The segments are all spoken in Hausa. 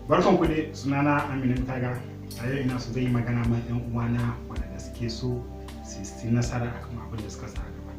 Barkan ku dai, sunana Aminu Kaga. A yau ina so zan yi magana ma 'yan uwana waɗanda suke so su yi nasara akan abin da suka sa a gaba.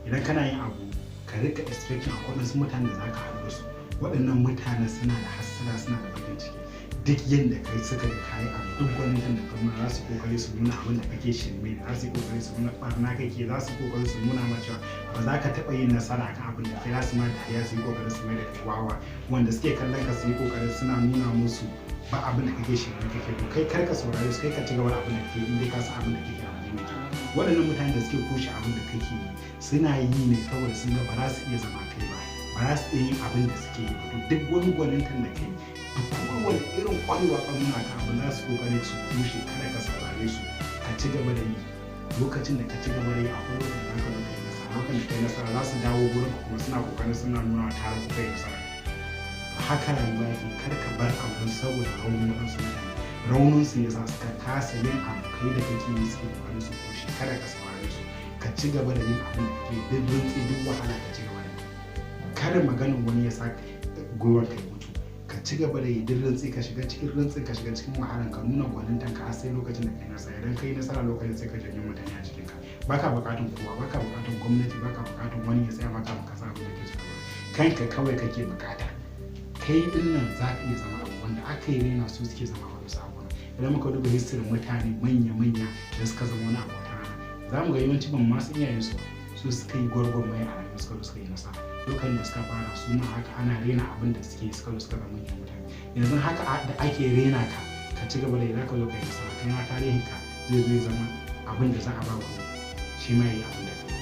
Idan kana yin abu, ka rika expecting akwai wasu mutanen da zaka haɗu da su. Waɗannan mutanen suna da hassada, suna da baƙin ciki. Duk yadda kai suka ga kayi abu, duk gwanintan da ka nuna, za su kokari su nuna abin da kake shirme ne, za su yi kokari su nuna ɓarna kake, za su yi kokari su nuna ma cewa ba za ka taɓa yin nasara akan abin da kai. Za su ma dariya, su yi kokari su mai da kai wawa. Wanda suke kallon ka, su yi kokari suna nuna musu ba abin da kake shirme kake. To kai kar ka saurare su, kai ka ci gaba da abin da kake, in dai ka san abin da kake abu ne mai kyau. Waɗannan mutanen da suke kushe abin da kake yi, suna yi ne saboda sun ga ba za su iya zama kai ba, ba za su iya yin abin da suke yi ba. To duk wani gwanintan da kai, duk kowane irin kwarewa ka nuna ka abu, za su kokari su kushe. Kada ka saurare su, ka ci gaba da yi. Lokacin da ka ci gaba da yi, akwai lokacin da ka zo ka yi nasara. Lokacin da kai nasara, za su dawo gurin ka kuma suna kokarin suna nuna tare ku kai nasara. Haka rayuwa yake. Kar ka bar abu saboda raunin waɗansu mutane. Raunin su yasa suka kasa yin abu kai da kake yi, suke kokarin su kushe. Kada ka saurare su, ka ci gaba da yin abin da kake. Duk rintsi, duk wahala, ka ci gaba da yi. Kada maganin wani ya sa gwiwar ka ya mutu. Ka ci gaba da yi duk rintsi, ka shiga cikin rintsin, ka shiga cikin wahalan, ka nuna gwanintan ka har sai lokacin da kai nasara. Idan kai nasara, lokacin sai ka janyo mutane a cikin ka. Baka bukatun kowa, baka bukatun gwamnati, baka bukatun wani ya tsaya maka ka sa abin da ke so. Kanka kawai kake bukata. Kai din nan za ka iya zama abu wanda aka yi raina su suke zama wani sabo. Idan muka duba history mutane manya-manya da suka zama wani abu wata rana, za mu ga yawanci ban ma san iyayensu ba. Su suka yi gwagwarmaya a rayuwa, suka zo suka yi nasara. Lokacin da suka fara, su ma haka ana rena abin da suke, suka zo suka zama manyan mutane. Yanzu haka da ake rena ka, ka ci gaba da yi, za ka zo ka yi nasara. Kai ma tarihin ka zai zo ya zama abin da za a ba wani shi ma ya yi abin da kai.